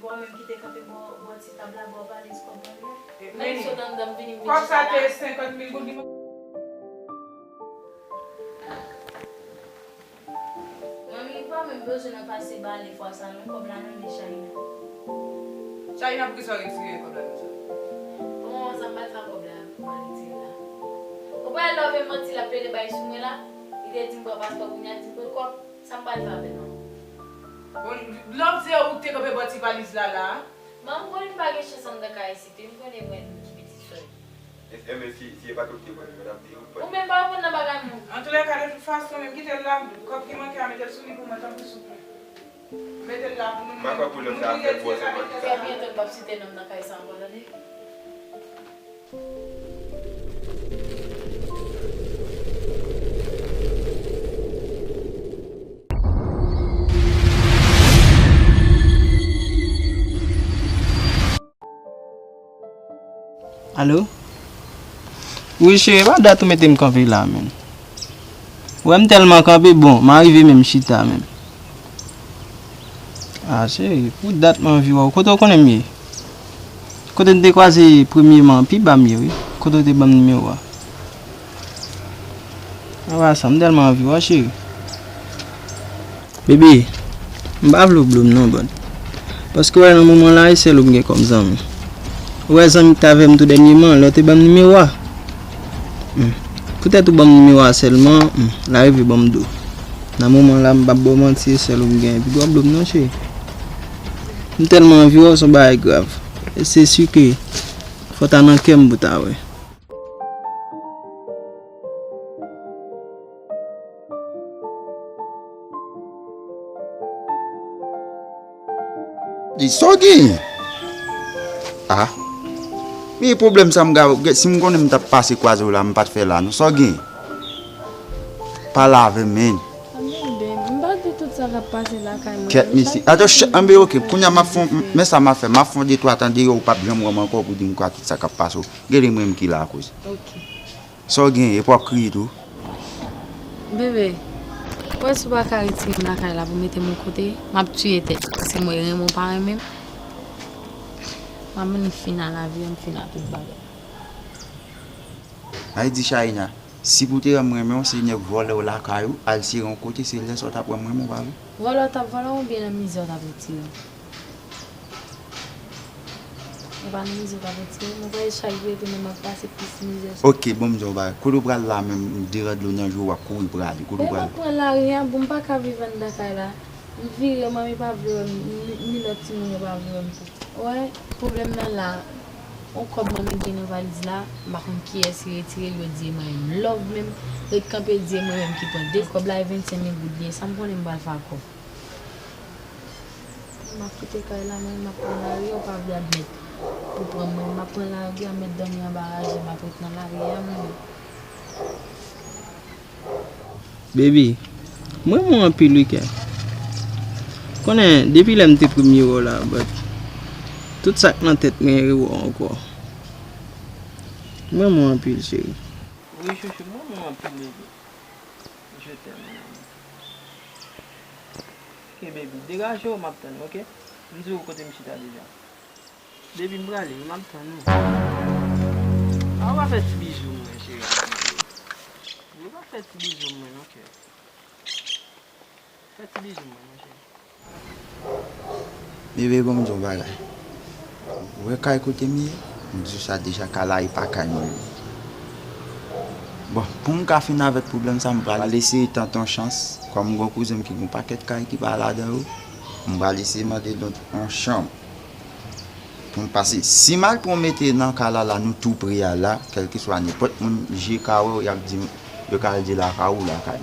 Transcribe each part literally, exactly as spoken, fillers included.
Ou menm ki te kanpe bò, bò ti tab la, bò valiz kòb mwen yo. Mwen sot anndan, m vini, m vin chita la. Kòb sa te senkant mil goud, li Manmi, pa menm bezwen nan pase bale fwa sa non, kòb la nan men Chayina. Chayina, poukisa w retire kòb la konsa? Bon, sa m pral fè ak kòb la, m pral retire la. Ou pa wè lè w vin manti l ap plede bay sou mwen la? Li te di m pran paspò, kounye a di m pran kòb. Sa m pral fè avè l non? Bon, lè w di ou te kanpe bò ti valiz la la. Manmi, konnen m pa gen chans anndan kay isit wi, m konnen mwen ki pitit sòy. Enben si, si e pa t ou ki te pran li, mwen t ap di ou pran. Ou menm pa reponn nan bagay moun. Antoulèka, de tout fason, menm kite l la, kòb ki manke a, mete l sou li pou mwen, tanpri, souple. Mete l la pou nou. Pa pran pwoblèm sa, ap fè l bwè sa, pa di sa. Trè byento, m p ap site non m nan kay sa ankò, tande? Alo? Wi, cheri, pa dat ou mete m kanpe la, menm. Ou wè m tèlman kanpe, bon, m a rive menm chita, menm. A, cheri, pou dat m anvi wè w. Kote w konnen m ye? Kote n te kwaze premyeman, pi ba m ye, wi. Kote w te ban m nimewo a? Apa sa, m tèlman anvi wè w, cheri. Bebe, m pa vle w blo m non, bòt. Paske w wè nan moman la, e sèl ou m gen kòm zanmi. Ou wè zanmi k t avè m tou dènyèman, lè w te ban m nimewo a. Hmm. Poutèt ou ban m nimewo a sèlman, hmm, l a rive ban m do. Nan moman la, m p ap ba w manti, e sèl ou m gen. Epi w ap blo m non, cheri. M tèlman anvi wè w, se yon bagay grav. E se si ke fò w ta nan kè m pou w ta wè. Di sa w genyen? A. Men pwoblèm sa m ga, si m konnen m t ap pase kwaze w la, m pa t fè la, non, sa w genyen? Pale avè m, men. Anben, m pa di tout sa k ap pase lakay mwen. Kèt, mesye. Ato, ch-, anben, oke, kounye a m ap fè, men sa m ap fè, m ap fè yon de twa tan deyò, ou p ap janm wè m ankò pou di m kwa tout sa k ap pase w. Gade mwen menm ki la akoz. Oke. Sa w genyen, epi w ap kriye tou? Bebe, ou wè si w pa ka retire m lakay la pou mete m yon kote, m ap tiye tèt. Paske mwen renmen w pa renmen m. Mwen menm m fin a lavi a, m fin a tout bagay. Ay di Chayina, si pou te renmen w, se nèg vòlè w lakay ou, al sere yon kote, se lè sa w t ap renmen w, pa vre? Vòlè w t ap vòlè w oubyen nan mizè w t ap retire m? E pa nan mizè w t ap retire m, ou pa wè chak jou rete menm m ap pase plis mizè sa. Oke, bon, m di w yon bagay. Kote w pral la menm, m deran dlo nan je w, w ap kouri prale. Kote w pral? Men m ap pran lari a, bon, m pa ka viv anndan kay la. M vire, manmi pa vle wè m, ni, ni lòt timoun yo pa vle wè m tou. Ou wè, pwoblèm nan la, yon kòb manmi gen nan valiz la, m pa konn kiyès ki retire l, yo di e mwen menm. Love menm, ret kanpe di e mwen menm ki pran de kòb la, e vennsenk mil goud li ye, sa m konnen m pral fè ak kòb. M ap kite kay la, mwen, m ap pran lari a, ou pa vle admèt. Ou pran mwen, m ap pran lari a, m mèt dòmi anba raje, m ap ret nan lari a, mwen. Baby, m renmen w anpil wi kè. Konnen, depi lè m te premye wè w la, but tout sa k nan tèt mwen rewè w ankò. M renmen w anpil, cheri. Wi, chouchou, m renmen w anpil, baby. Je t'aime, mon amour. Ok, baby, degaje w, m ap tann ou, ok? M di w kote m chita deja. Baby, m prale wi, m ap tann ou. A, w pa fè ti bizou mwen, cheri. W pa fè ti bizou mwen, non, kè. Fè ti bizou mwen, non, cheri. Bebe, bon, m di w yon bagay. Ou wè kay kote m ye? M di w sa deja, kay la, e pa kay mwen menm. Bon, pou m ka fin avèk pwoblèm sa, m pral eseye tante yon chans. Kòm m gen yon kouzen m ki gen yon pakèt kay ki pa ladan yo, m pral eseye mande l yon, yon chanm. Pou m pase. Si m al pran mete nan kay la, la, nou tou pre a la, kèlkeswa nenpòt moun je ka wè w, y ap di, yo ka al di lakay ou, lakay.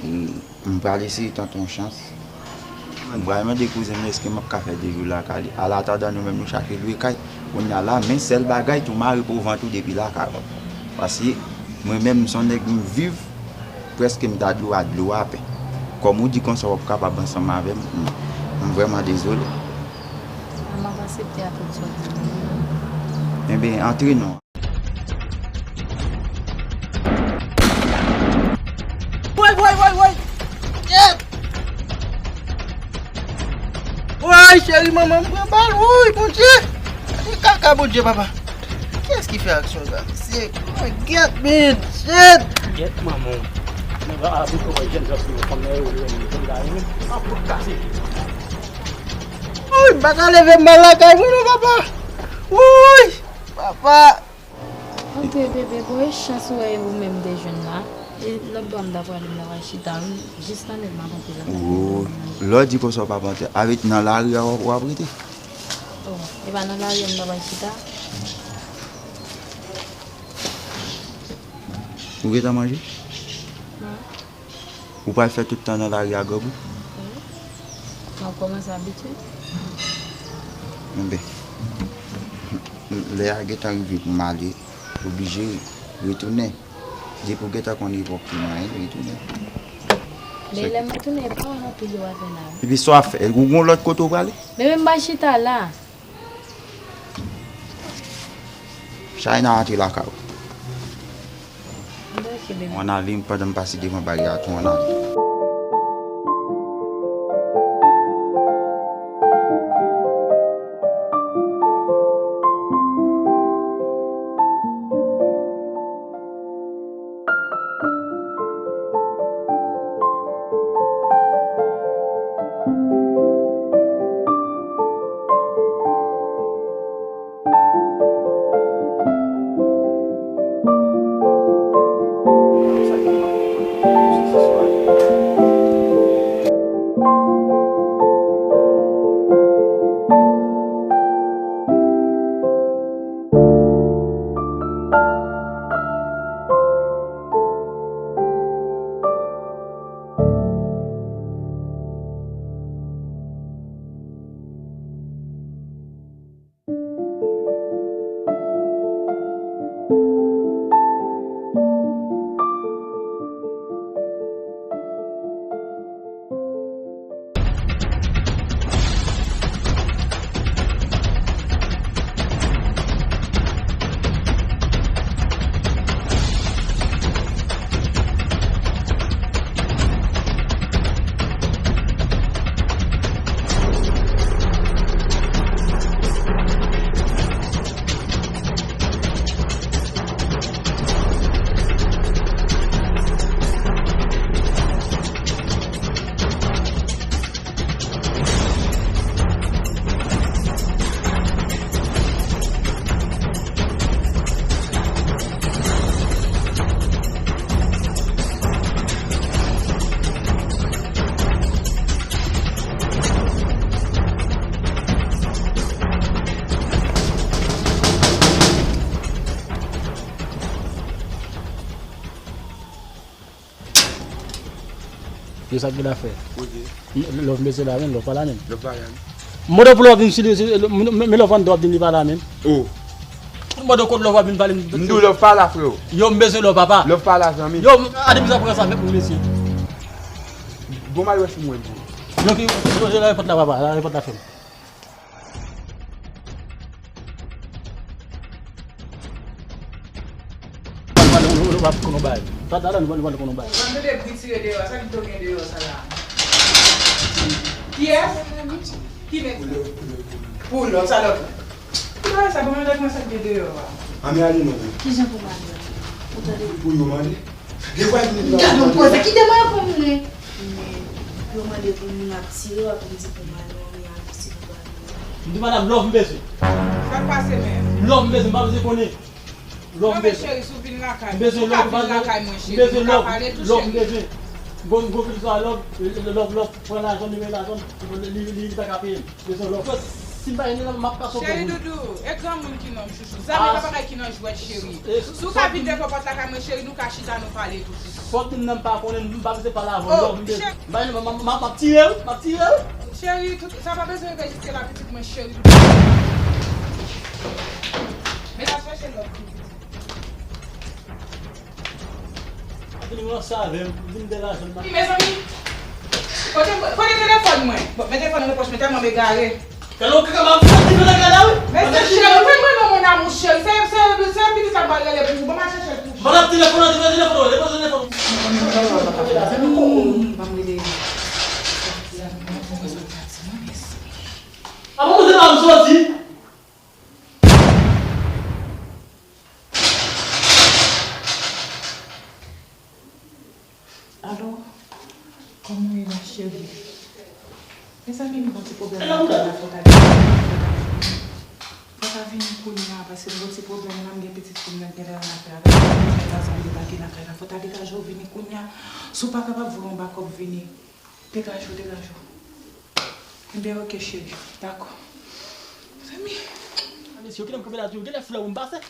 E m pral eseye tante yon chans. M pral mande kouzen m èske m ap ka fè de jou lakay li. Alatandan nou menm nou chache lwe kay. Kounye a la, men sèl bagay tou, mare pou vant ou depi lakay ou. Paske mwen menm, m se yon nèg m viv, prèske m ta dlo a dlo a pè. Kòm ou di konsa w ap kapab ansanm avè m, m, m vrèman dezole. A, m ap aksepte a tout sòt. Enben, antre non. Woy, woy, woy, woy! Yè! Woy, Cheri, manman m pran bal. Woy, Bondye. E kaka, Bondye, papa. Kiyès ki fè aksyon sa? Se, oh, get me, shit. Get manman w. Mwen va abite wè jèn jan sou fanm nan yo, yo, yo, yo, yo, yo, an fout kase. Woy, m pa ka leve m al lakay mwen non, papa. Woy, papa. Antre, bebe, bon, e chans ou wè ou menm te jwenn la. E lòt bò a m ta prale m ta pral chita, wi. Jis nan nèt m ap antre la. Woy, lè w di konsa w pa pantre. Avèk nan lari a w ap rete? Oh, e pa nan lari a m ta pral chita? Ou gentan manje? Non. Ou pral fè tout tan nan lari a, grangou? Wi. Mwen kòmanse abitye. Enben, lè a gentan rive pou m ale, oblije retounen. Depi w gentan konn epòk ki manyen, retounen. Men lè m retounen, e pa anpil yo ap fè la, wi. Epi sa w ap fè? Ou gon lòt kote w prale? Men, men m pa chita la. Chayna, antre lakay ou. Ann ale, pandan m pase devan baryè a tou, ann ale. Yo, sa k gen afè? Kote? Love bezwen la menm, Love pa la menm. Love pa la menm. Mwen pou Love vin sou, men Love an dòt vin li pa la menm. Oh. Mwen kot Love ap vin pale m. M di w Love pa la, freo. Yo, m bezwen Love, papa. Love pa la, zanmi. Yo, a depi sa pran sa avèk mwen, mesye. Bon, m al wè si m wè l pou. Yo, ki, yo, yo, la repòt la, papa, la repòt la fèm. Pale, pale, pale, pale, pale, kono bay. Pale, pale, pale, pale, kono bay. Ou pa tande bri tire deyò, sa ki to gen deyò sa la? Kiyès? Ki nèg sa? Pou lòt, sa lòt la. Ki bagay sa, bon, mwen sa k gen deyò a. Ann ale non. Kijan pou mande? Ou tande? Pou yo mande. Gad yon koze, kite mwen pou mwen. Men, yo mande pou moun ap tire, w ap vin di pou mwen, non, men ap si pou mwen. M di madanm, Love m bezwen. Sa k pase menm? Love m bezwen, m pa bezwen konnen. Love m bezwen. Non, men cheri, si w vin lakay mwen, si w ka vin lakay mwen, cheri, nou ka pale tou, cheri. M bezwen Love, m bezwen Love, m bezwen. Bon, bon, bon, Love, Love, Love, pran lajan, li men lajan, li, li, li pa ka peye m. Bezwen Love. Si m pa gen lajan, m ap pase yon bon moun. Cheri doudou, e granmoun ki nonm chouchou. Zam e pa bagay ki nan jwèt, cheri. Si w ka vin devan pòt lakay mwen, cheri, nou ka chita, nou pale tou. Fòk moun nan pa konnen, m pa vle pale avè w. Oh, m pa, m, m, m ap tire w, m ap tire w. Cheri, tout, sa pa bezwen rive jiske la, pitit mwen, cheri. Men al chèche lòt pitit. Vin ranse avè m, vin deraje m. Mezanmi, kote, kote telefòn mwen? Bon, men telefòn nan nan pòch mwen, tèlman m egare. Gade yon kaka, m ap soti nan kaka la, wi. Men se cheri, fè mwen non, mon amour, cheri. Se, se, se pitit la m pral rele pou ou. Bon, m al chèche l pou ou. Ban m telefòn nan, telefòn, telefòn, telefòn. Ban m rele. Soti! Alo? Kòman w ye la, cheri? Mezanmi, m gon ti pwoblèm nan kay la, fò w ta vini. Fò w ta vini kounye a, paske m gon ti pwoblèm la, m gen pitit fi m nan genlè nan kay la. Mwen pa zanmi debake nan kay la. Fò w ta degaje w vini kounye a. Si w pa kapab, voye yon bakòp vini. Degaje w, degaje w. Enben, oke, cheri. Dakò. Mezanmi. Mesye, kilè m kanpe la tou? Genlè flè w m pase.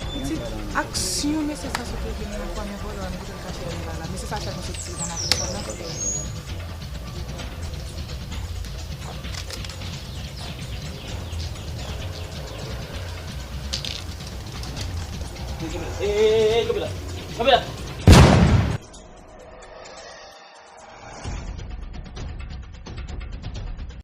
Pitit, aksyon mesye sa sot leve nan kò men vòlò a, men kote l kache anba la. Mesye sa fè nou sot tire nan lakou vòlò. Ey, ey, ey, ey, kanpe la. Kanpe la.